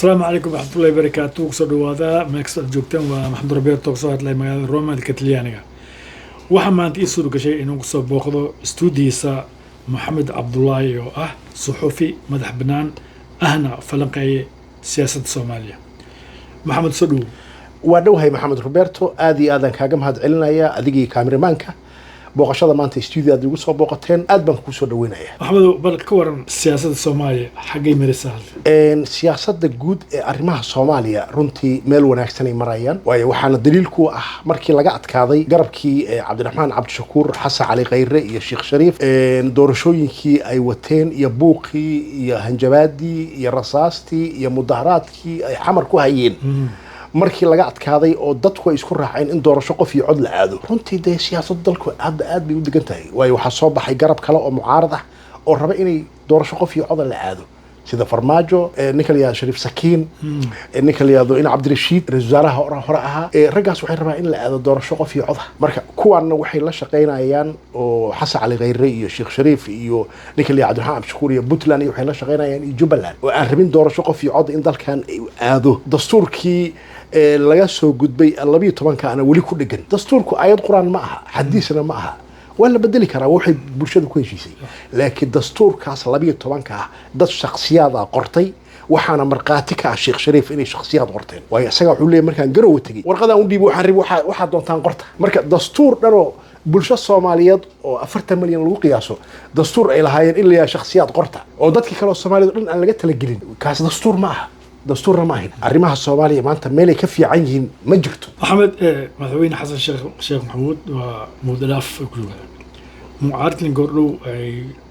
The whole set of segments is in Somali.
Asalaamu calaykum waraxmatullahi barakaatu. Kusoo dhawaada meel kasta aad joogtaan. Waa Maxamed Roberto, kusoo hadlay magaalada Roma, dalka Talyaaniga. Waxaa maanta ii suura gashay inuu kusoo booqdo stuudiisa Maxamed Cabdulaahi, oo ah suxufi madax bannaan, ahna falanqeeye siyaasadda Soomaaliya. Maxamed, soo dhowow. Waa dhowhay, Maxamed Roberto. Aad iyo aadaan kaaga mahad celinaya adigii kaamiramaanka booqashada maanta studio aad igu soo booqateen. Aad baan kuu soo dhaweynaya. Maxamedow, bal ka waran siyaasadda Soomaaliya, xaggay maraysaa hadda? Siyaasadda guud ee arrimaha Soomaaliya runtii meel wanaagsanay marayaan, waayo waxaana daliil ku ah markii laga adkaaday garabkii Cabdiraxmaan Cabdishakuur, Xasan Cali Khayre iyo Sheekh Shariif, doorashooyinkii ay wateen iyo buuqii iyo hanjabaadii iyo rasaastii iyo mudaharaadkii ay Xamar ku hayeen, markii laga adkaaday oo dadku ay isku raaceen in doorasho qof iyo cod la aado, runtii dee siyaasadda dalku hadda aad bay u degan tahay, waayo waxaa soo baxay garab kale oo mucaarad ah oo raba inay doorasho qof iyo coda la aado, sida Farmaajo, ninka la yihahdo Shariif Sakiin, ninka la yihahdo ina Cabdirashiid, ra-iisul wasaaraha hore ahaa. Raggaas waxay rabaan in la aado doorasho qof iyo cod ah. Marka kuwaanna waxay la shaqaynayaan oo Xasan Cali Khayre iyo Sheekh Shariif iyo ninka la yihahdo Cabdiraxmaan Cabdishakuur iyo Puntland iyo waxay la shaqaynayaan iyo Jubbaland oo aan rabin doorasho qof iyo cod in dalkan aado. Dastuurkii laga soo gudbay 12-ka ana weli ku dhegan. Dastuurku aayad Qur-aan ma aha, xadiisna ma aha, waa la bedeli karaa waxay bulshada ku heshiisay, laakiin dastuurkaas 12-ka ah dad shaksiyaada qortay, waxaana markhaati ka ah Sheekh Shariif inay shaksiyaad qorteen, waayo isaga wuxuu leeyahy markaan Garowe tegey warqadaan u dhiibo, waxaan rabi waxaad doontaan qorta. Marka dastuur dhanoo bulsho Soomaaliyeed oo 40 milyan lagu qiyaaso dastuur ay lahaayeen in la yahay shaksiyaad qorta oo dadkii kale oo Soomaaliyad o dhan aan laga talagelin, kaas dastuur ma aha, dastuurna ma ahin. Arrimaha Soomaaliya maanta meelay ka fiican yihiin ma jirto. Maxamed, madaxweyne Xasan Sheekh Maxamuud waa muddo dhaaf ku jooga. Mucaaradkan goordhow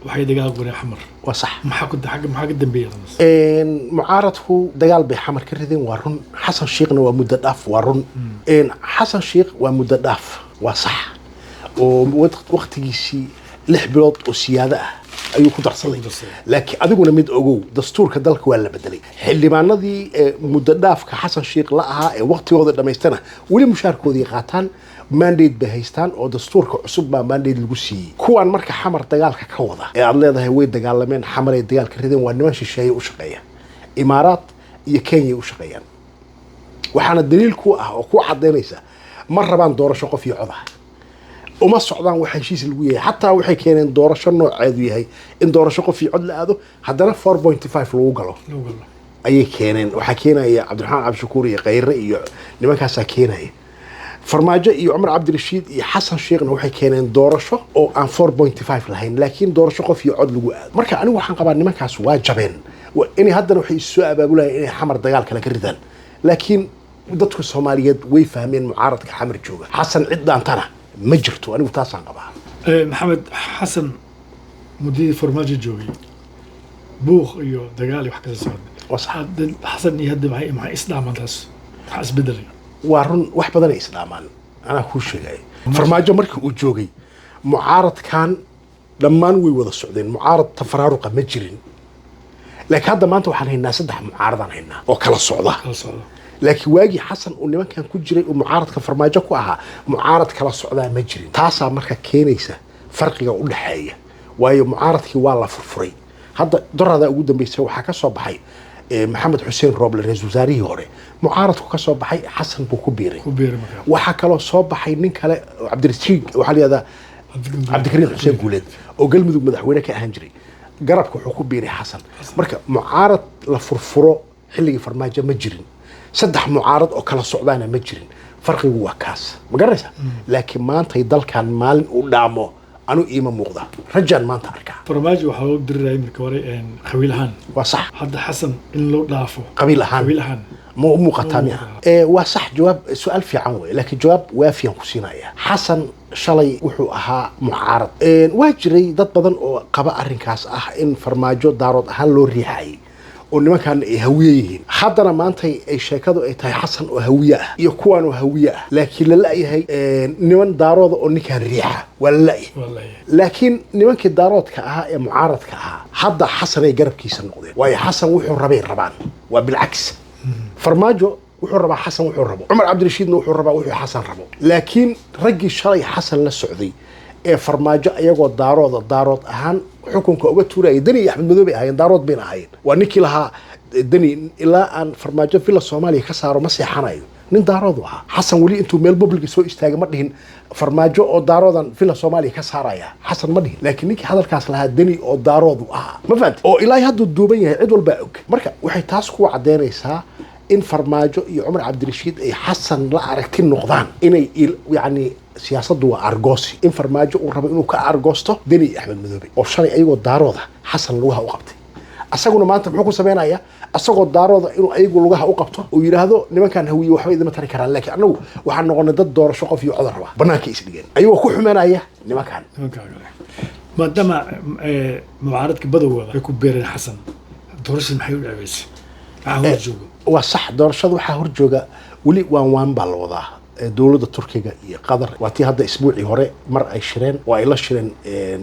waxay dagaal qoreen Xamar. Waa sax. Maxaa ku xagga, maxaa ka dambeeya? Mucaaradku dagaal bay Xamar ka rideen, waa run. Xasan Sheekhna waa muddo dhaaf, waa run. Xasan Sheekh waa muddo dhaaf, waa sax, oo waqtigiisii 6 bilood oo siyaado ah ayuu ku darsaday. Laakiin adiguna mid ogow, dastuurka dalka waa la bedelay. Xildhibaanadii muddo dhaafka Xasan Sheekh la ahaa ee waqtigooda dhammaystana weli mushaarkoodii qaataan, mandate bay haystaan, oo dastuurka cusub baa mandate lagu siiyey. Kuwaan marka Xamar dagaalka ka wada ee aad leedahay way dagaalameen, Xamaray dagaalka rideen, waa niman shisheeye u shaqeeya, Imaaraat iyo Kenya u shaqeeyaan. Waxaana daliil ku ah oo ku cadaynaysa, ma rabaan doorasho qof iyo cod ah, uma socdaan wax heshiis lagu yahay. Xataa waxay keeneen doorasho nooceedu yahay in doorasho qof iyo cod la aado, haddana 4.5 lagu galo ayay keeneen. Waxaa keenaya Cabdiraxmaan Cabdishakuur iyo Khayre iyo nimankaasaa keenaya. Farmaajo iyo Cumar Cabdirashiid iyo Xasan Sheekhna waxay keeneen doorasho oo aan 4.5 lahayn, laakiin doorasho qof iyo cod lagu aado. Marka anigu waxaan qabaa nimankaas waa jabeen. Inay haddana waxay isu soo abaabulayaan inay Xamar dagaal kale ka ridaan, laakiin dadka Soomaaliyeed way fahmeen mucaaradka Xamar jooga. Xasan cid dhaantana ma jirto, anigu taasaan qabaa. Maxamed, Xasan muddadii Farmaajo joogay buuq iyo dagaal iyo wax kala socda. Waa sax. Xasan iyo hadda maxay isdhaamaan taas? Maxaa isbedelay? Waa run, wax badanay isdhaamaan. Anaa kuu sheegaya, Farmaajo markii uu joogay mucaaradkan dhammaan way wada socdeen, mucaarad tafaraaruqa ma jirin. Laakiin hadda maanta waxaan haynaa saddex mucaaradaan haynaa oo kala socda. Kala socda. Laakiin waagii Xasan uu nimankan ku jiray, uu mucaaradka Farmaajo ku ahaa, mucaarad kala socdaa ma jirin. Taasaa marka keenaysa farqiga u dhexeeya, waayo mucaaradkii waa la furfuray. Hadda doradaa ugu dambeysay waxaa ka soo baxay Maxamed Xuseen Rooble, ra-iisul wasaarihii hore, mucaaradku ka soo baxay, Xasan buu ku biiray. Ku biiray markaa. Waxaa kaloo soo baxay nin kale oo Cabdirashiid, waxaa la yihahdaa Cabdikariim Xuseen Guuleed, oo Galmudug madaxweyne ka ahaan jiray, garabka wuxuu ku biiray Xasan. Marka mucaarad la furfuro xilligii Farmaajo ma jirin, saddex mucaarad oo kala socdaana ma jirin. Farqigu waa kaas, ma garanaysaa? Laakiin maantay dalkan maalin uu dhaamo anu iima muuqda, rajaan maanta arkaa. Farmaajo waxaa loo dirirayay marka hore qabiil ahaan. Waa sax. Hadda Xasan in loo dhaafo qabiil ahaan qabiil ahaan ma u muuqataa miya? Waa sax, jawaab su-aal fiican wey, laakiin jawaab waafiyaan ku siinaya. Xasan shalay wuxuu ahaa mucaarad. Waa jiray dad badan oo qaba arrinkaas ah in Farmaajo Daarood ahaan loo riixayay oo nimankan ay Hawiye yihiin. Haddana maantay ay sheekadu ay tahay Xasan oo Hawiye ah iyo kuwaan oo Hawiye ah, laakiin la la'yahay niman Daarooda oo ninkan riixa waa la la'yahay. Wallahi. Laakiin nimankii Daaroodka ahaa ee mucaaradka ahaa hadda Xasanay garabkiisa noqdeen, waayo Xasan wuxuu rabay rabaan. Waa bilcaks, Farmaajo wuxuu rabaa Xasan wuxuu rabo, Cumar Cabdirashiidna wuxuu rabaa wuxuu Xasan rabo. Laakiin raggii shalay Xasan la socday ee Farmaajo ayagoo Daarooda Daarood ahaan xukunka uga tuurayay, Deni iyo Axmed Madoobe ahaayeen, Daarood bayna ahaayeen. Waa ninkii lahaa Deni ilaa aan Farmaajo Villa Soomaaliya ka saaro ma seexanayo, nin Daaroodu ahaa. Xasan weli intuu meel public soo istaagay ma dhihin Farmaajo oo Daaroodan Villa Soomaaliya ka saaraya. Xasan ma dhihin, laakiin ninkii hadalkaas lahaa Deni oo Daaroodu ahaa, ma fahanti? Oo ilaa hadduu duuban yahay, cid walbaa og. Marka waxay taas ku caddeynaysaa in Farmaajo iyo Cumar Cabdirashiid ay Xasan la aragti noqdaan inay yacni siyaasaddu waa argoosi, in Farmaajo uu rabo inuu ka argoosto Deni iyo Axmed Madoobe oo shalay ayagoo Daarooda Xasan lugaha u qabtay. Asaguna maanta muxuu ku sameynayaa? Asagoo Daarooda inuu ayagu lugaha u qabto uu yidhaahdo nimankan Hawiye waxba idima tari karaan, laakiin annagu waxaan noqonay dad doorasho qof iyo codar raba. Banaanka is dhigeen ayagoo ku xumeynaya nimankan. Nimankaa kale, maadaama mucaaradka badowgooda ay ku beereen Xasan, doorashada maxay u dhaceysay? Maxaa hor joogo? Waa sax, doorashada waxaa hor jooga weli waan waan baa la wadaa. Dowladda Turkiga iyo Qatar waa tii hadda isbuucii hore mar ay shireen oo ay la shireen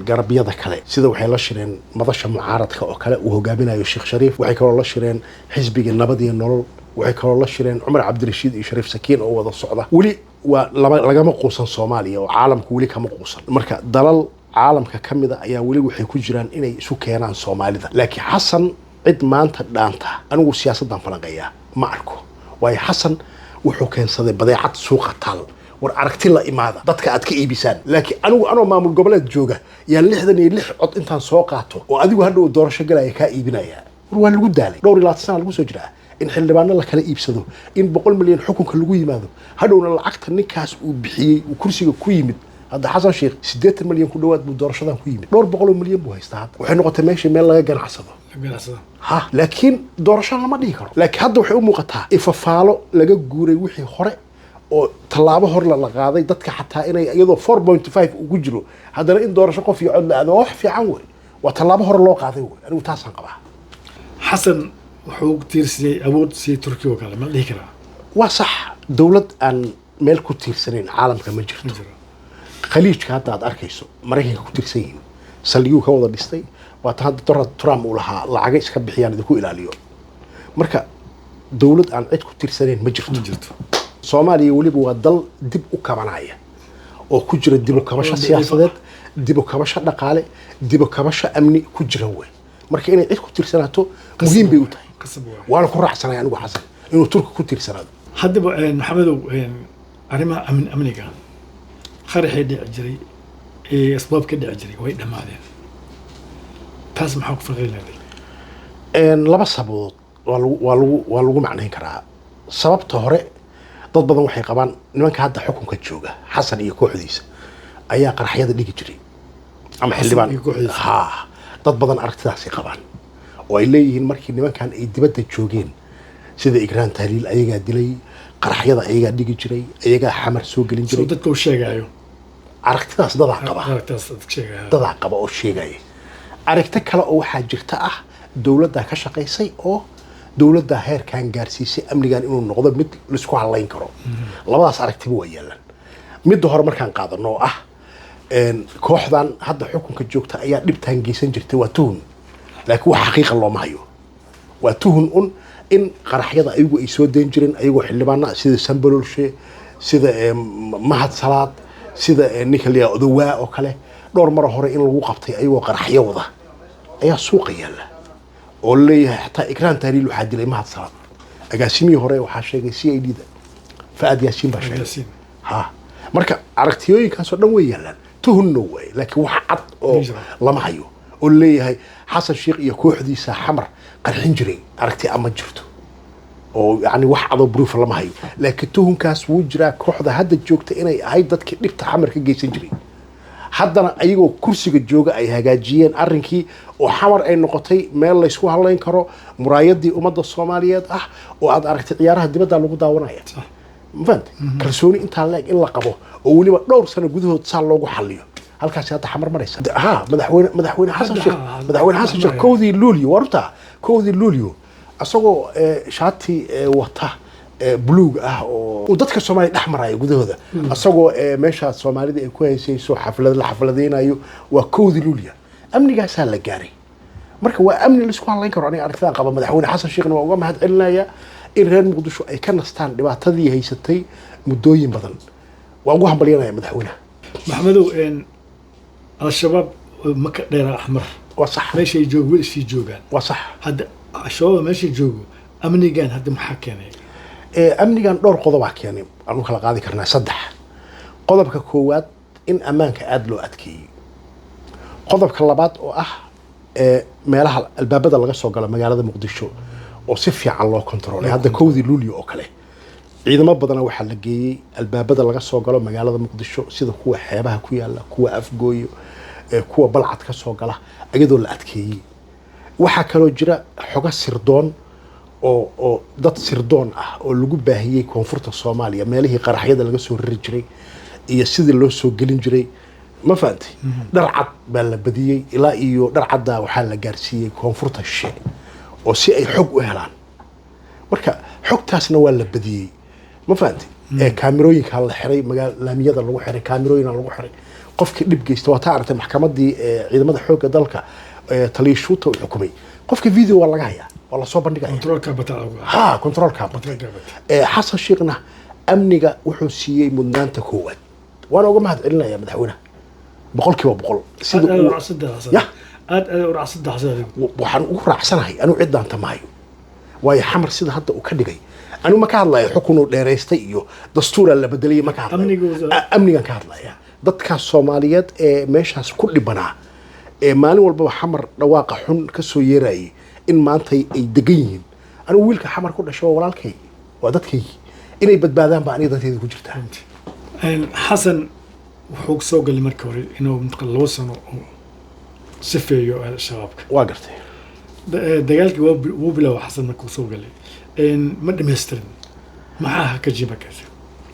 garabyada kale, sida waxay la shireen madasha mucaaradka oo kale uu hogaaminayo Sheekh Shariif, waxay kaloo la shireen xisbiga Nabad iyo Nolol, waxay kaloo la shireen Cumar Cabdirashiid iyo Shariif Sakiin oo wada socda. Weli waa lama lagama quusan Soomaaliya oo caalamku weli kama quusan. Marka dalal caalamka ka mida ayaa weli waxay ku jiraan inay isu keenaan Soomaalida. Laakiin Xasan cid maanta dhaanta, anigu siyaasaddan falanqeeyaa, ma arko, waayo Xasan wuxuu keensaday badeecad suuqa taal. War aragti la imaada dadka aad ka iibisaan, laakiin anigu anoo maamul goboleed jooga yaa 66 cod intaan soo qaato oo adigu hadhow doorasho galaya kaa iibinaya. War waa lagu daalay, dhowr iyo labaatan sana lagu soo jiraa in xildhibaano la kala iibsado, in 100 milyan xukunka lagu yimaado, hadhowna lacagta ninkaas uu bixiyey uu kursiga ku yimid. Hadda Xasan Sheekh 80 milyan ku dhowaad buu doorashadan ku yimid, dhowr boqol oo milyan buu haystaa. Hadda waxay noqotay meesha meel laga ganacsado. Ganacsada. Ha, laakiin doorasho lama dhihi karo. Laakiin hadda waxay u muuqataa ifafaalo laga guuray wixii hore oo tallaabo hor la qaaday, dadka xataa inay iyadoo 4.5 ugu jiro haddana in doorasho qof iyo cod la aado waa wax fiican wey, waa tallaabo hore loo qaaday wey. Anigu taasaan qabaa. Xasan wuxuu tiirsiyey awood siiyey Turkiga oo kale, ma la dhihi karaa? Waa sax, dowlad aan meel ku tiirsanayn caalamka ma jirto. Ma jiro. Khaliijka hadda aad arkayso Maraykanka ku tiirsan yihiin, saldhigyuu ka wada dhistay. Waa tan hadda Donald Trump uu lahaa lacaga iska bixiyaan idinku ilaaliyo. Marka dowlad aan cid ku tiirsanayn ma jirto. Ma jirto. Soomaaliya weliba waa dal dib u kabanaya oo ku jira dib u kabasho siyaasadeed, dib u kabasho dhaqaale, dib u kabasho amni ku jira wey. Marka inay cid ku tiirsanaato muhiim bay u tahay. Qasab waay. Waana ku raacsanay anigu Xasan inuu Turki ku tiirsanaado. Haddaba Maxamedow, arrimaha amniga, qaraxii dhici jiray ee asbaab ka dhici jiray way dhammaadeen. Taas maxaa ku farqi leedahay? Laba sababood waa lagu macnayn karaa. Sababta hore, dad badan waxay qabaan nimanka hadda xukunka jooga, Xasan iyo kooxdiisa, ayaa qaraxyada dhigi jiray ama xildhibaan. Iyo kooxdiisa. Ha, dad badan aragtidaasay qabaan oo ay leeyihiin markii nimankan ay dibadda joogeen, sida Igraan Tahliil, ayagaa dilay, qaraxyada ayagaa dhigi jiray, ayagaa Xamar soo gelin soo jiray. Dadka u sheegayo. Aragtidaas dadaa qaba. Aragtaas dadka sheegaya. Dadaa qaba oo sheegaya. Aragti kale oo waxaa jirta ah dowladdaa ka shaqaysay oo dowladdaa heerkan gaarsiisay amnigan inuu noqdo mid laisku halayn karo. Labadaas aragtiba waa yaalaan. Midda hore markaan qaadano oo ah kooxdan hadda xukunka joogta ayaa dhibtan geysan jirtay, waa tuhun, laakiin wax xaqiiqa looma hayo. Waa tuhun un in qaraxyada ayagu ay soo dayn jireen ayagoo xildhibaana, sida Sambalolshe, sida Mahad Salaad, sida ninka la yidhaha Odowaa oo kale. Dhowr maro hore in lagu qabtay ayagoo qaraxyo wada ayaa suuqa yaalla oo leeyahay xataa Ikraan Tahliil waxaa dilay Mahad Salaad. Agaasimihii hore waxaa sheegay CID da, Fa'ad Yaasiin baa sheegay. Yaasiin. Ha, marka aragtiyooyinkaasoo dhan way yaallaan, tuhunno waay, laakiin wax cad oo Ma jiro. lama hayo oo leeyahay Xasan Sheikh iyo kooxdiisa Xamar qarxin jiray. Aragti ama jirto oo yani wax cadoo proof lama hayo, laakiin tuhunkaas wuu jiraa, kooxda hadda joogta inay ahayd dadkii dhibta Xamar ka geysan jiray, haddana ayagoo kursiga jooga ay hagaajiyeen arrinkii oo Xamar ay noqotay meel laysku halayn karo, muraayadii ummadda Soomaaliyeed ah oo aad aragtay ciyaaraha dibadda lagu daawanaya. Ma fahantay? Kalsooni intaa leeg in la qabo oo weliba dhowr sano gudahood saa loogu xaliyo, halkaasi hadda Xamar maraysa. Ha, madaxweyne Xasan Hadda Sheekh madaxweyne Xasan Sheekh maraya. 1-dii Luulyo, waa runtaa, 1-dii Luulyo asagoo shaati wata buluug ah oo uu dadka Soomaaliya dhex maraayo gudahooda, asagoo meeshaas Soomaalida ay ku haysayso xaflad la xafladeynayo, waa 1-dii Luulyo. Amnigaasaa la gaaray. Marka waa amni laisku halayn karo, aniga aragtidaan qaba. Madaxweyne Xasan Sheekhna waa uga mahad celinaya in reer Muqdisho ay ka nastaan dhibaatadii haysatay muddooyin badan. Waa ugu hambalyanaya madaxweynaha. Maxamedow, Al-Shabaab ma ka dheeraa Axmar. Waa sax. Meeshay joog weli sii joogaan. Waa sax. Hadda Al-Shabaab meesha joogo, amnigan hadda maxaa keenay? Amnigan dhowr qodobaa keenay, aan u kala qaadi karnaa saddex. Qodobka koowaad, in ammaanka aada loo adkeeyey. Qodobka labaad oo ah meelaha albaabada laga soo galo magaalada Muqdisho oo si fiican loo kontroolay. Hadda 1-dii Luulyo oo kale ciidamo badana waxaa la geeyey albaabada laga soo galo magaalada Muqdisho, sida kuwa xeebaha ku yaala, kuwa Afgooyo, kuwa Balcad ka soo gala, iyadoo la adkeeyey. Waxaa kaloo jira xogo sirdoon oo dad sirdoon ah oo lagu baahiyey koonfurta Soomaaliya, meelihii qaraxyada laga soo rari jiray iyo sidii loo soo gelin jiray. Ma fahantay? Dhar cad baa la badiyey, ilaa iyo dhar caddaa waxaa la gaarsiiyey koonfurta shishe oo si ay xog u helaan. Marka xogtaasna waa la badiyey. Ma fahantay? Kaamirooyinkaa la xiray, laamiyada lagu xiray, kaamirooyina lagu xiray. Qofkii dhib geysta waa taa aragtay maxkamadii ciidamada xoogga dalka, taliya Shuuta uu xukumay. Qofka video waa laga hayaa, waa lasoo bandhigaya. Controlka bata. Ha, controlka batay. Controlka batay. Xasan Sheekhna amniga wuxuu siiyey mudnaanta koowaad, waana uga mahad celinaya madaxweynaha 100%. Sida aad uu aad Ya. aad aad u raacsan adigu. Waxaan ugu raacsanahay, anigu ciddaan maayo, waayo Xamar sida hadda uu ka dhigay, anigu ma ka hadlayo xukunuu dheeraystay iyo dastuuraa la bedelay, ma ka hadlayo. Amnigan ka hadlaya. Dadkaas Soomaaliyeed ee meeshaas ku dhibanaa ee maalin walbaba Xamar dhawaaqa xun ka soo yeerayay in maanta ay degan yihiin. Anigu wiilka Xamar ku dhashay waa walaalkay, waa dadkaygii. Inay badbaadaan baa aniga danteeda ku jirtaa. Xasan wuxuu soo galay markii hore inuu mataqan 2 sano uu sifeeyo Al-Shabaabka. Waa gartay. Dagaalkii wuu bilaabay Xasan markuu soo galay. Ma dhammaystirin. Maxaa ka jiba karta?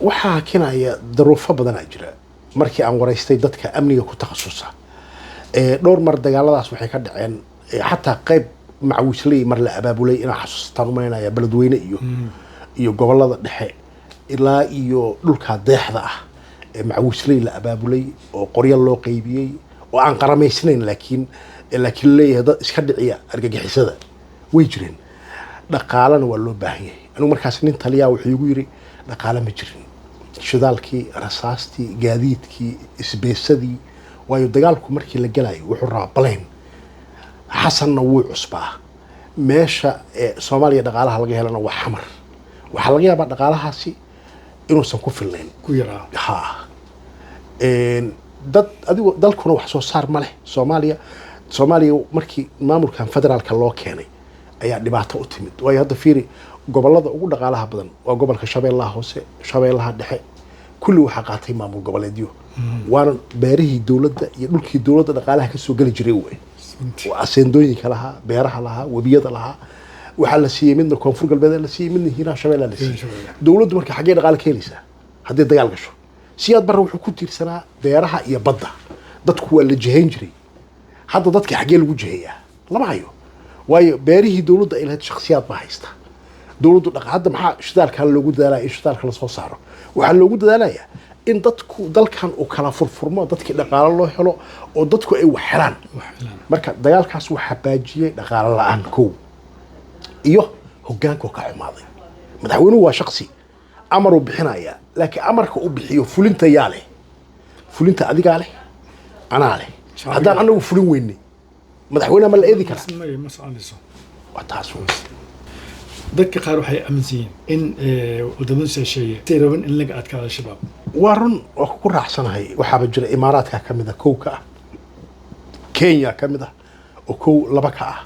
Waxaa keenaya daruufo badanaa jira. Markii aan waraystay dadka amniga ku takhasusa, dhowr mar dagaaladaas waxay ka dhaceen, xataa qayb macawisley mar la abaabulay inaa xasuustaan umalaynaya, Beledweyne iyo gobolada dhexe ilaa iyo dhulka deexda ah ee macawisley la abaabulay oo qoryo loo qaybiyey oo aan qaramaysnayn, laakiin leeyahay dad iska dhiciya argagixisada way jireen. Dhaqaalena waa loo baahan yahay. Anigu markaas nin taliyaa wuxuu igu yiri dhaqaale ma jirin, shidaalkii, rasaastii, gaadiidkii, isbeesadii, waayo dagaalku markii la gelayo wuxuu rabaa plan. Xasanna wuu cusbaa meesha. Ee Soomaaliya dhaqaalaha laga helana waa Xamar. Waxaa laga yaabaa dhaqaalahaasi inuusan ku filnayn. Ku yaraa. Ha. Dad adigu dalkuna wax soo saar ma leh Soomaaliya. Soomaaliya markii maamulkan federaalka loo keenay ayaa dhibaato u timid, waayo hadda fiiri, gobolada ugu dhaqaalaha badan waa gobolka Shabeellaha Hoose, Shabeellaha Dhexe, kulli waxaa qaatay maamul goboleedyo, waana beerihii dowladda iyo dhulkii dowladda dhaqaalaha kasoo geli jiray wey. Waa aseendooyinka lahaa, beeraha lahaa, webiyada lahaa. Waxaa la siiyey midna Koonfur Galbeed la siiyey, midna Hiiraan Shabeella la siiyey. Hiiraan. Dowladdu marka xaggee dhaqaale ka helaysaa haddii dagaal gasho? Siyaad Barre wuxuu ku tiirsanaa beeraha iyo badda, dadku waa la jihayn jiray. Hadda dadka xaggee lagu jiheeyaa? Lama hayo, waayo beerihii dowladda ay lahayd shakhsiyaad baa haysta. Dowladdu hadda maxaa shidaalkan loogu dadaalaya? In shidaalka lasoo saaro waxaa loogu dadaalayaa in dadku dalkan uu kala furfurmo, dadkii dhaqaalo loo helo oo dadku ay wax helaan. Wax helaan. Marka dagaalkaas waxaa baajiyey dhaqaalo la-aan kow iyo hogaankoo ka xumaaday. Madaxweynuhu waa shaksi, amaruu bixinayaa, laakiin amarka uu bixiyo fulinta yaa leh? Fulinta adigaa leh, anaa leh. Shacbiga. Haddaan anagu fulin weynay, madaxweynaha ma la eedi karaa? Ma soconayso. Waa taas wey. Dadka qaar waxay aaminsan yihiin in wadamada shisheeye say rabaan in laga adkaado Al-Shabaab. Waa run, waa ku raacsanahay. Waxaaba jira Imaaraadka ka mid a, kow ka ah, Kenya ka mid ah oo kow laba ka ah,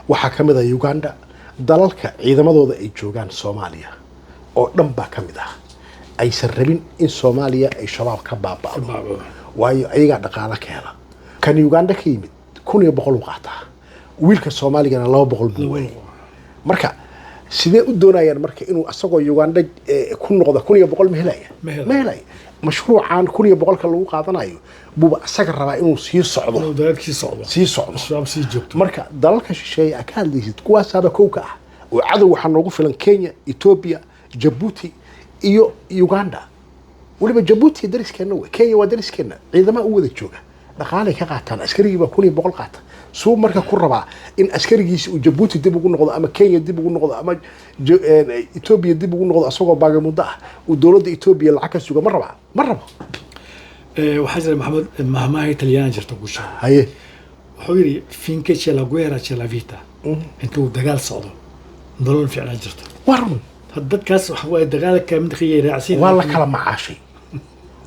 waxaa ka mid ah Uganda. Dalalka ciidamadooda ay joogaan Soomaaliya oo dhan baa ka mid ah aysan rabin in Soomaaliya ay Shabaab ka baaba'do. Baaba'do. Waayo ayagaa dhaqaalo ka hela. Kan Uganda ka yimid 1100 u qaataa, wiilka Soomaaligana 200 buu waayay. Marka sidee u doonayaan marka inuu asagoo Uganda ku noqdo 1100 ma helaya? Ma helaya. Ma helaya. Mashruucan 1100-ka lagu qaadanayo buuba asaga rabaa inuu sii socdo. Inuu dagaalkii socdo. Sii socdo. Al-Shabaab sii joogto. Marka dalalka shisheeye aa ka hadlaysid kuwaasaaba kow ka ah oo cadow waxaa noogu filan Kenya, Ethiopia, Jabuuti iyo Uganda. Weliba Jabuuti dariskeenna wey, Kenya waa dariskeenna, ciidamaha u wada jooga dhaqaalay ka qaataan. Askarigii baa 1100 qaata, suu marka ku rabaa in askarigiisi uu Jabuuti dib ugu noqdo ama Kenya dib ugu noqdo ama Ethiopia dib ugu noqdo asagoo baagamudo ah, uu dowladda Ethiopia lacag ka suga? Ma rabaa? Ma rabo. Waxaa jira, Maxamed, mahmaha Talyaani jirta ku sheegay. Haye. Wuxuu yidhi: "Finché c'è la guerra c'è la vita." Intuu dagaal socdo nolol fiicnaa jirta. Waa run. Hadda dadkaas waxa waaye dagaalka midqiyay raacsiin. Waa la kala macaashay,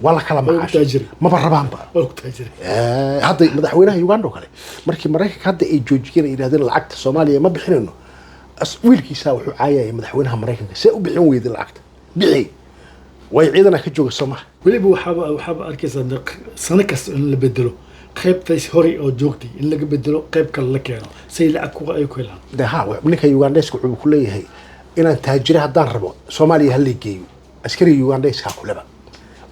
waa la kala Waa lagu macaashay. taajiray. Maba rabaanba. Waa lagu taajiray. Hadda madaxweynaha Uganda oo kale, markii Maraykanka hadda ay joojiyeen, ay yidhahdeen lacagta Soomaaliya ma bixinayno, wiilkiisaa wuxuu caayaya madaxweynaha Maraykanka: "See u bixin weyday lacagta? Bixi." Way ciidana ka jooga Soomaha. Weliba waxaaba arkaysaa sano kasta in la bedelo qaybtays horey oo joogtay, in laga bedelo qayb kale la keeno say lacag kuwa ay ku helaan. De ha, ninka Ugandheska wuxuu ku leeyahay inaan taajire haddaan rabo Soomaaliya ha lay geeyo. Askariga Ugandheska kuleba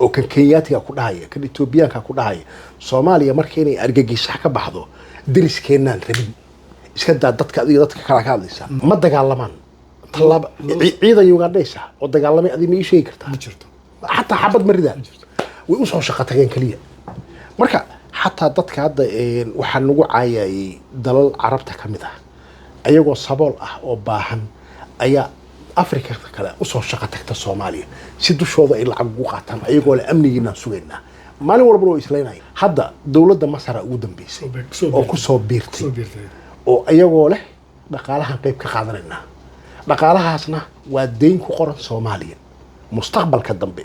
oo kan Kenyaatiga ku dhahaya, kan Etoobiyaanka ku dhahaya, Soomaaliya marka inay argagisax ka baxdo deriskeenaan rabin. Iska daa dadka, adiga dadka kala ka hadlaysa ma dagaalamaan. Tallaaba ciidan Ugandheys ah oo dagaalamay adiga ma ii sheegi kartaa? Ma jirto. Xataa xabad ma ridaan, way usoo shaqo tageen keliya. Marka xataa dadka hadda waxaa nagu caayayay dalal Carabta ka mid ah, ayagoo sabool ah oo baahan ayaa Afrika kale usoo shaqo tagta Soomaaliya si dushooda ay lacag ugu qaataan, ayagoo le amnigiinaan sugaynaa. Maalin walbana waa islaynaya. Hadda dowladda Masara ugu dambeysay soo oo kusoo biirtay. Soo biirtay. Oo ayagoo leh dhaqaalahan qayb ka qaadanaynaa. Dhaqaalahaasna waa deyn ku qoran Soomaaliya. Mustaqbalka dambe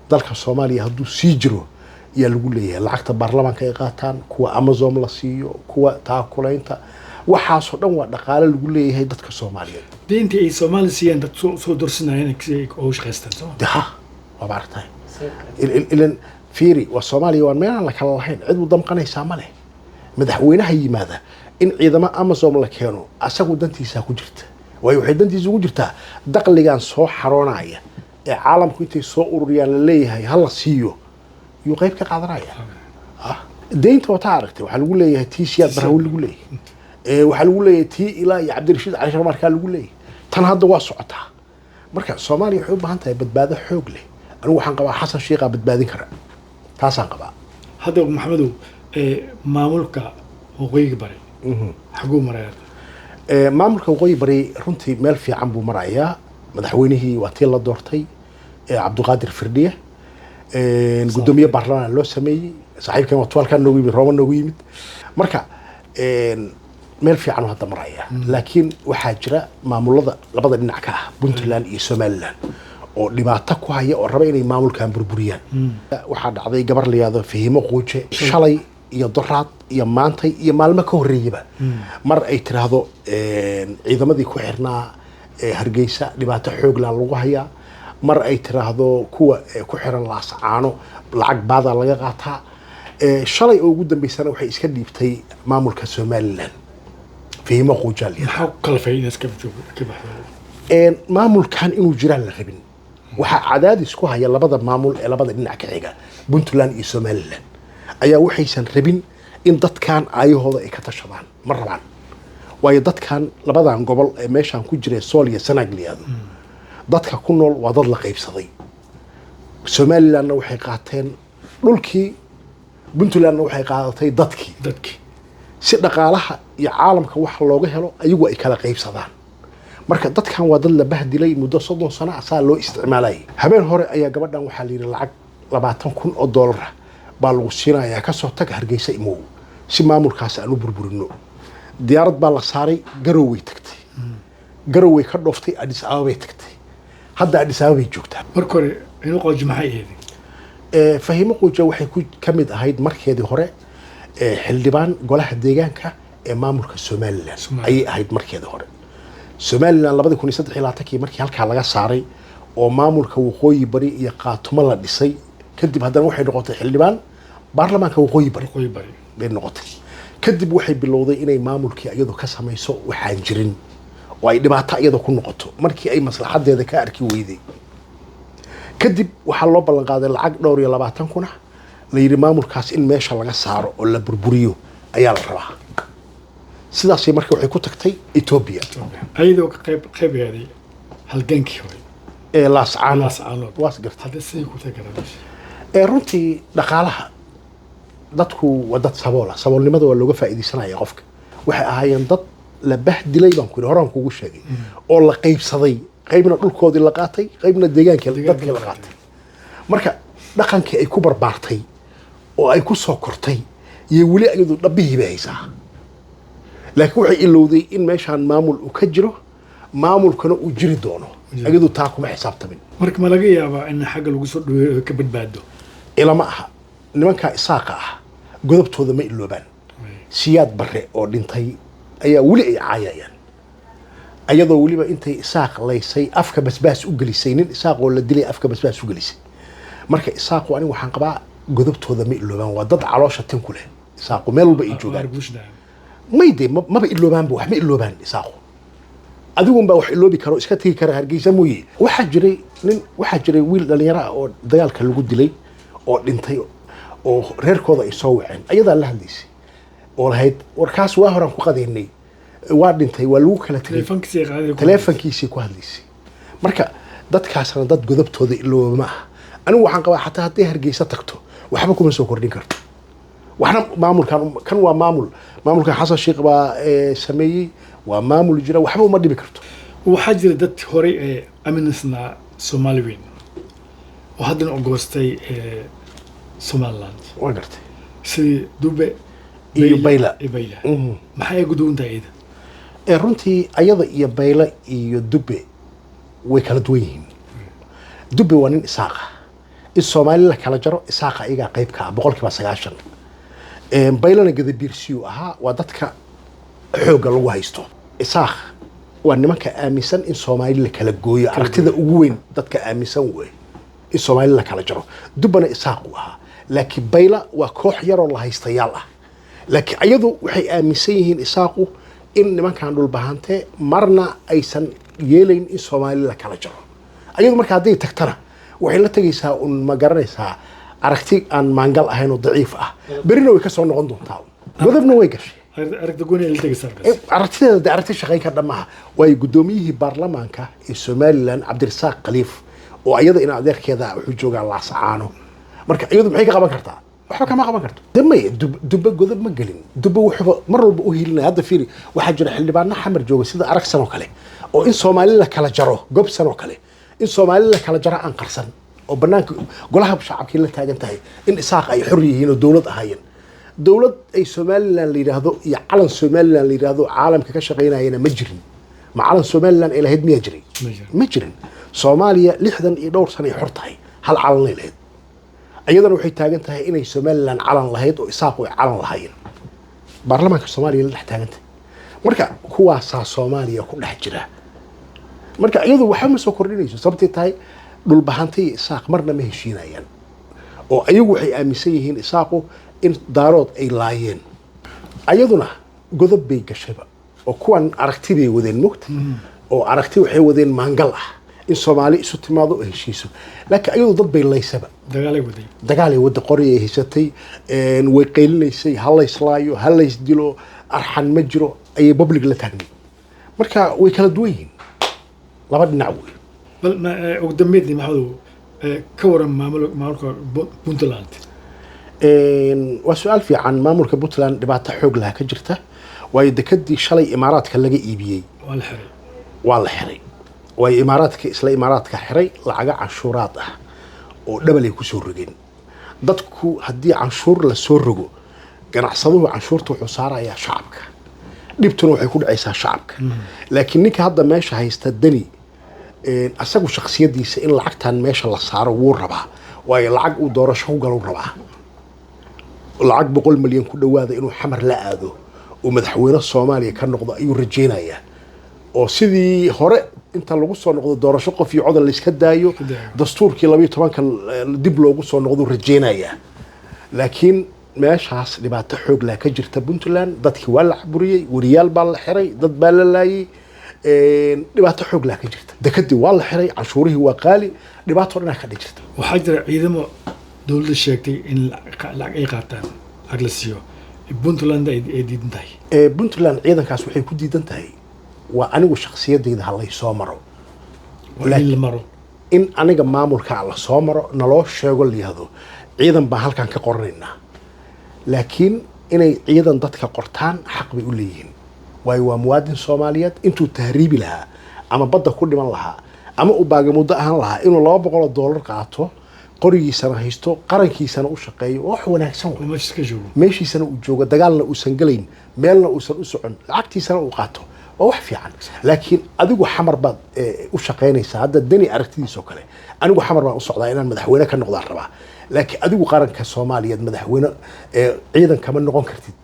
dalka Soomaaliya hadduu sii jiro yaa lagu leeyahay lacagta baarlamaanka ay qaataan, kuwa AMISOM la siiyo, kuwa taakulaynta, waxaasoo dhan waa dhaqaale lagu leeyahay dadka Soomaaliyeed. Deyntii ay Soomaali siiyeen dad soo dorsanayeen si ay ugu shaqaystaan, soo ma? De ha, waa maaragtay. Ilan fiiri, waa Soomaaliya, waan meelaan la kala lahayn, cid u damqanaysaa ma leh. Madaxweynaha yimaada in ciidamo AMISOM la keeno asagu dantiisaa ku jirta, waayo waxay dantiisa ugu jirtaa daqligan soo xaroonaya ee caalamku intay soo ururiyaan la leeyahay ha la siiyo yuu qayb ka qaadanaya. Deynta wataa aragtay, waxaa lagu leeyahay tii Siyaad Barre lagu leeyahay, waxaa lagu leeyahay tii ilaa iyo Cabdirashiid Cali Sharmaarkaa lagu leeyahay. Tan hadda waa socotaa. Marka Soomaaliya waxay u baahan tahay badbaado xoog leh. Anigu waxaan qabaa Xasan Sheikhaa badbaadin kara, taasaan qabaa. Hadda Maxamedow, maamulka Waqooyiga Bari xaguu maraya? Maamulka Waqooyi Bari runtii meel fiican buu marayaa. Madaxweynihii waa tii la doortay, Cabdiqaadir Firdhiye. Guddoomiye baarlamaan loo sameeyey, saaxiibkan waa tuwalkan noogu yimid, Rooma noogu yimid. Marka meel fiican hadda maraya, laakiin waxaa jira maamulada labada dhinac ka ah, Puntland iyo Somaliland, oo dhibaato ku haya oo raba inay maamulkan burburiyaan. Waxaa dhacday gabar la yihahdo Fahimo Quuje, shalay iyo doraad iyo maantay iyo maalmo ka horreeyaba mar ay tiraahdo ciidamadii ku xirnaa Hargeysa dhibaato xoogla lagu hayaa, mar ay tiraahdo kuwa ku xiran Laascaano lacag baadaa laga qaataa. Shalay oo ugu dambeysana waxay iska dhiibtay maamulka Somaliland, Fahimo Quujaa la yidhahdo. Maxaa ku kalfay inaad ka ka baxdo? Maamulkan inuu jiraan la rabin. Waxaa cadaadis ku haya labada maamul ee labada dhinac ka xiga, Puntland iyo Somaliland, ayaa waxaysan rabin in dadkan aayahooda ay ka tashadaan ma rabaan. Waayo dadkan labadan gobol ee meeshan ku jira, Sool iyo Sanaag la yihahdo, dadka ku nool waa dad la qaybsaday. Somalilandna waxay qaateen dhulkii, Puntlandna waxay qaadatay dadkii. Dadkii. Si dhaqaalaha iyo caalamka waxa looga helo ayagu ay kala qaybsadaan. Marka dadkan waa dad la bahdilay muddo 30 sano asaa loo isticmaalayay. Habeen hore ayaa gabadhan waxaa la yidhi lacag $20,000 ah baa lagu siinayaa, kasoo tag Hargeysa, imow si maamulkaas aan u burburino. Diyaarad baa la saaray, Garoway tagtay, Garoway ka dhooftay, Addis Ababay tagtay. Hadda Addis Ababay joogtaa. Marka hore inuu qoojo maxay ahayd? Fahimo Quuja waxay ku ka mid ahayd markeedii hore xildhibaan golaha deegaanka ee maamulka Somaliland. Somaliland. Ayay ahayd markeedii hore. Somaliland 2023-kii markii halkaa laga saaray oo maamulka Waqooyi Bari iyo Qaatumo la dhisay kadib, haddana waxay noqotay xildhibaan baarlamaanka Waqooyi Bari. Waqooyi Bari. Bay noqotay. Kadib waxay bilowday inay maamulkii iyadu ka samayso waxaan jirin oo ay dhibaato iyada ku noqoto. Markii ay maslaxadeeda ka arki weyday kadib, waxaa loo ballan qaaday lacag dhowr iyo labaatan kun ah, la yidhi maamulkaas in meesha laga saaro oo la burburiyo ayaa la rabaa. Sidaasay marka waxay ku tagtay Etoobiya. Ayadoo ka qayb qayb halgankii hore ee Laascaanood. Laascaanood. Waas gartay. Hadda sidii ku tagi karaa meesha? Ee runtii dhaqaalaha dadku waa dad saboola, saboolnimada waa looga faa'iidaysanaya qofka. Waxay ahaayeen dad la bahdilay baan ku yidhi, horaan kugu sheegay, oo la qaybsaday, qaybna dhulkoodii la qaatay, qaybna deegaankii dadkii la qaatay. Marka dhaqankii ay ku barbaartay oo ay ku soo kortay iyo weli iyadu dhabbihii bay haysaa. Laakiin waxay ilowday in meeshaan maamul uu ka jiro, maamulkana uu jiri doono. Iyadu taa kuma xisaabtamin. Marka ma laga yaabaa in xagga lagu soo dhaweeyo ka badbaado? Ilama aha. Nimankaa Isaaqa ah godobtooda ma iloobaan. Siyaad Barre oo dhintay ayaa weli ay caayayaan, ayadoo weliba intay Isaaq laysay afka basbaas u gelisay, nin Isaaq oo la dilay afka basbaas u gelisay. Marka Isaaqu, anigu waxaan qabaa, godobtooda ma iloobaan. Waa dad caloosha tin ku leh Isaaqu, meel walba ay joogaan. Mayde maba iloobaanba, wax ma iloobaan Isaaqu. Adigun baa wax iloobi karo, iska tegi kara Hargeysa mooye. Waxaa jiray nin, waxaa jiray wiil dhalinyaro ah oo dagaalka lagu dilay oo dhintay, oo reerkooda ay soo waceen, ayadaa la hadlaysay oo lahayd, "Warkaas waa horaan ku qadaynay, waa dhintay, waa lagu kala tegay." Taleefankiisii ku hadlaysay. Marka dadkaasna dad godobtooda ilooba ma aha. Anigu waxaan qabaa, xataa hadday Hargeysa tagto, waxba kuma soo kordhin karto waxna. Maamulkan kan waa maamul, maamulkan Xasan Sheikh baa sameeyey, waa maamul jira, waxba uma dhibi karto. Waxaa jira dad horey ee aaminsanaa Soomaali weyn oo haddana ogoostay Somaliland. Waa gartay. Sidii Dube iyo Bayla. Iyo Bayla. Maxay ay ku duwan tahay iyada? Runtii ayada iyo Bayle iyo Dube way kala duwan yihiin. Dube waa nin Isaaqa. In Soomaali la kala jaro, Isaaqa iyagaa qayb ka ah 90%. Baylana Gadabiirsiyuu ahaa, waa dadka xoogga lagu haysto. Isaaq waa nimanka aaminsan in Soomaali la kala gooyo, aragtida ugu weyn dadka aaminsan wey in Soomaali la kala jaro. Dubbana Isaaq uu ahaa, laakiin Bayla waa koox yaroo la haystayaal ah. Laakiin ayadu waxay aaminsan yihiin Isaaqu in nimankan Dhulbahante marna aysan yeelayn in Soomaali la kala jaro. Ayadu marka hadday tagtana, waxay la tegaysaa un, ma garanaysaa, aragti aan maangal ahayn oo daciif ah. Berrina way ka soo noqon doontaa, godobna way gashay. Aragta gooni ay la tegaysaa markaas. Aragtideeda de aragti shaqayn ka dhammaha waayo. Guddoomiyihii baarlamaanka ee Somaliland, Cabdirasaaq Khaliif, oo ayada in adeerkeeda, wuxuu joogaa Laasacaano. Marka iyadu maxay ka qaban kartaa? Waxba kama qaban karto. De may Dubbe godob ma gelin. Dubbe wuxuuba mar walba u hilinaya. Hadda fiiri, waxaa jira xildhibaano Xamar jooga, sida Aragsan oo kale, oo in Soomaali la kala jaro, Gobsan oo kale, in Soomaali la kala jaro aan qarsan, oo banaanka golaha shacabkii la taagan tahay in Isaaq ay xor yihiin oo dowlad ahaayeen. Dowlad ay Somaliland la yidhaahdo iyo calan Somaliland la yidhaahdo caalamka ka shaqaynayana ma jirin. Ma calan Somaliland ay lahayd miyaa jiray? Ma jirin. Ma jirin. Soomaaliya 60 iyo dhowr sano ay xor tahay, hal calanay lahayd. Iyadana waxay taagan tahay inay Somaliland calan lahayd oo Isaaqu ay calan lahaayeen. Baarlamaanka Soomaaliya la dhex taagan tahay. Marka kuwaasaa Soomaaliya ku dhex jira. Marka iyadu waxba ma soo kordhinayso, sababtay tahay Dhulbahante iyo Isaaq marna ma heshiinayaan, oo ayagu waxay aaminsan yihiin Isaaqu in Daarood ay laayeen. Ayaduna godob bay gashayba, oo kuwan aragti bay wadeen mogta, oo aragti waxay wadeen maangal ah in Soomaali isu timaado oo heshiiso, laakiin ayadu dad bay laysaba. Dagaalay waday. Dagaalay wadda, qoriyay haysatay, way qaylinaysay, ha layslaayo, ha laysdilo, arxan ma jiro ayay public la taagnay. Marka way kala duwan yihiin, laba dhinac wey. Bal ugu dambeyntii, Maxamedow, ka waran maamulka Puntland? Waa su-aal fiican. Maamulka Puntland dhibaato xoog laha ka jirta, waayo dekadii shalay Imaaraadka laga iibiyey waa la xiray. Waa la xiray, waayo Imaaraadka, isla Imaaraadka xiray. Lacaga canshuuraad ah oo dhabal ay kusoo rogeen dadku. Haddii canshuur la soo rogo, ganacsaduhu canshuurta wuxuu saarayaa shacabka, dhibtuna waxay ku dhacaysaa shacabka. Laakiin ninka hadda meesha haysta, Deni, asagu shaksiyadiisa in lacagtan meesha la saaro wuu rabaa, waayo lacag uu doorasho ku galo rabaa. Lacag 100 milyan ku dhowaada inuu Xamar la aado oo madaxweyne Soomaaliya ka noqdo ayuu rajaynayaa, oo sidii hore inta lagu soo noqdo doorasho qof iyo codol layska daayo, daayo. Dastuurkii 12-ka dib loogu soo noqdo rajaynayaa. Laakiin meeshaas dhibaato xoog leh ka jirta Puntland. Dadkii waa la caburiyey, weriyaal baa la xiray, dad baa la laayey. Dhibaato xoog leh ka jirta. Dekadii waa la xiray, canshuurihii waa qaali, dhibaato dhanaa ka jirta. Waxaa jira ciidamo dowladda sheegtay in lacag ay qaataan, lacag la siiyo, Puntland ay diidan tahay. Puntland ciidankaas waxay ku diidan tahay waa anigu shakhsiyadayda ha lay soo maro. Waa in la maro. In aniga maamulka la soo maro, naloo sheego, la yihahdo ciidan baan halkan ka qoranaynaa. Laakiin inay ciidan dadka qortaan xaq bay u leeyihiin, waayo waa muwaadin Soomaaliyeed. Intuu tahriibi lahaa ama badda ku dhiman lahaa ama uu baagamuddo ahaan lahaa, inuu $200 qaato. Qorigiisana haysto, qarankiisana u shaqeeyo, waa wax wanaagsan oo waay. Meesha ka joogo. Meeshiisana uu joogo, dagaalna uusan gelayn, meelna uusan u socon, lacagtiisana uu qaato, waa wax fiican. Laakiin adigu Xamar baad u shaqaynaysaa. Hadda Deni aragtidiis oo kale, anigu Xamar baan u socdaa, inaan madaxweyne ka noqdaan rabaa, laakiin adigu qaranka Soomaaliyeed madaxweyne ciidan kama noqon kartid,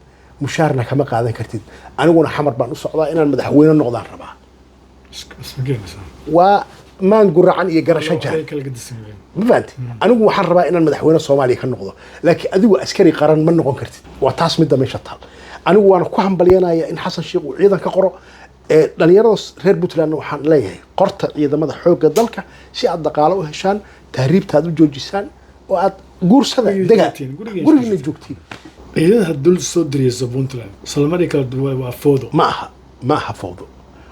mushaarna kama qaadan kartid. Aniguna Xamar baan u socdaa, inaan madaxweyne noqdaan rabaa. Isma geenaysaa. Waa maan guracan iyo garasho jahan. Ay kala gedisan yihiin. Ma fahanti? Anigu waxaan rabaa inaan madaxweyne Soomaaliya ka noqdo, laakiin adigu askari qaran ma noqon kartid. Waa taas midda meesha taal. Anigu waana ku hambalyanaya in Xasan Sheikh uu ciidan ka qoro. Dhalinyarada reer Puntlandna waxaan leeyahay, qorta ciidamada xoogga dalka si aad dhaqaalo u heshaan, tahriibta aad u joojisaan oo aad guursada Gurigiina dega joogtiin, gurigiina gurigiina joogtiin. Ciidamada dowladda soo diriyeysa Puntland islamadii kala duwan waa foodo. Ma aha, ma aha fowdo.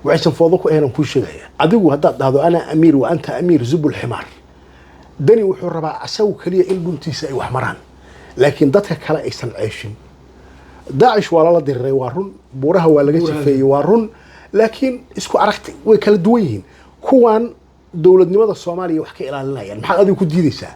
Waxaysan fowdo ku ahayn aan kuu sheegaya. Adigu haddaad dhahdo "ana amiir wa anta amiir", zubul ximaar. Dani wuxuu rabaa asagu keliya in dhuntiisa ay wax maraan, laakiin dadka kale aysan ceeshin. Daacish waa lala diriray, waa run. Buuraha waa laga Buuraha. sifeeyey, waa run. Laakiin isku aragti way kala duwan yihiin. Kuwan dowladnimada Soomaaliya wax ka ilaalinayaan, maxaad adigu ku diideysaa?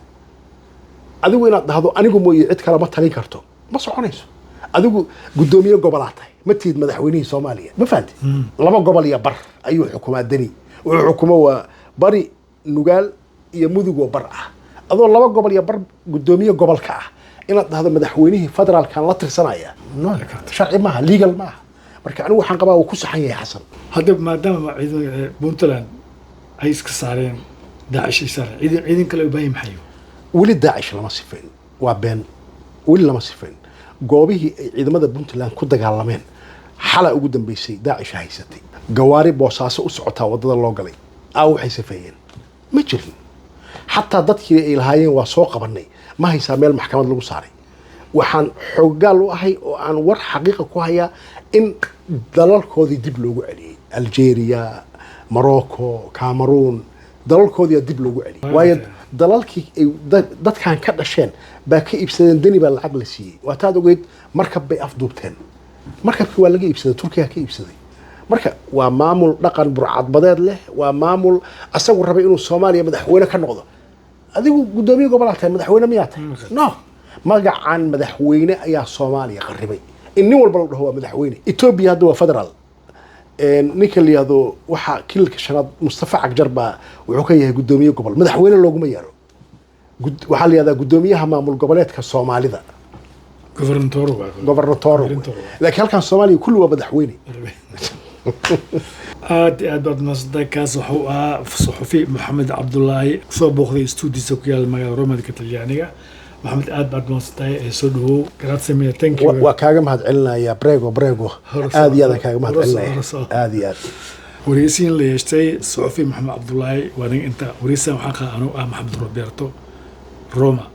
Adigu inaad dhahdo "anigu mooye cid kale ma talin karto", ma soconayso. Adigu guddoomiye gobolaa tahay, ma tihid madaxweynihii Soomaaliya. Ma fahanti? Laba gobol iyo bar ayuu xukumaa Deni. Wuxuu xukumo waa Bari, Nugaal iyo Mudug oo bar ah. Adoo laba gobol iyo bar guddoomiye gobolka ah, inaad dhahdo "madaxweynihii federaalkan la tirsanaya", no, sharci maaha, legal maaha. Marka anigu waxaan qabaa uu ku saxan yahay Xasan. Hadda maadaama ciidan Puntland ay iska saareen Daacish, ay saareen ciidan kale u baahan maxay? Weli Daacish lama sifayn, waa been. Weli lama sifayn. Goobihii ay ciidamada Puntland ku dagaalameen xala ugu dambeysay Daacish haysatay. Gawaari Boosaaso u socotaa waddada loo galay. Aa waxay sifeeyeen ma jirin. Xataa dadkii ay lahaayeen "waa soo qabanay", ma haysaa meel maxkamad lagu saaray? Waxaan xooggaal u ahay oo aan war xaqiiqa ku hayaa in dalalkoodii dib loogu celiyey: Algeria, Morocco, Cameroon, dalalkoodii dib loogu celiyey. Waayo, dalalkii ay dadkan ka dhasheen baa ka iibsadeen. Deni baa lacag la siiyey. Waa taad ogeyd, markab bay afduubteen, markabkii waa laga iibsaday, Turkiga ka iibsaday. Marka waa maamul dhaqan burcadbadeed leh, waa maamul asagu rabay inuu Soomaaliya madaxweyne ka noqdo. Adigu guddoomiye gobolaa tahay, madaxweyne miyaa tahay? No. Magacan madaxweyne ayaa Soomaaliya qarribay, in nin walba la dhaho waa madaxweyne. Etoobiya hadda waa federaal. Ninka la yihahdo waxaa kililka shanaad Mustafa Cagjar baa wuxuu ka yahay guddoomiye gobol. Madaxweyne looguma yeero. Waxaa la yihahdaa guddoomiyaha maamul goboleedka Soomaalida. Governatore waa. Governatore. Governatore. Laakiin halkan Soomaaliya kulli waa madaxweyne. Aad iyo aad baad mahadsantahay. Kaas wuxuu ahaa suxufi Maxamed Cabdulaahi, soo booqday stuudiisa ku yaala magaalada Romadka Talyaaniga. Maxamed, aad baad mahadsantahay ee soo dhawow. Grazie mille, thank you. Waa kaaga mahad celinaya. Prego, prego. Hore soo- Aad iyo aad aan kaaga mahad hore soo- celinaya. Hore soo. Aad iyo aad. Wareysiin la yeeshtay suxufi Maxamed Cabdulaahi waa aniga inta. Wareysigan waxaan qaa anuu ah Maxamed Roberto Roma.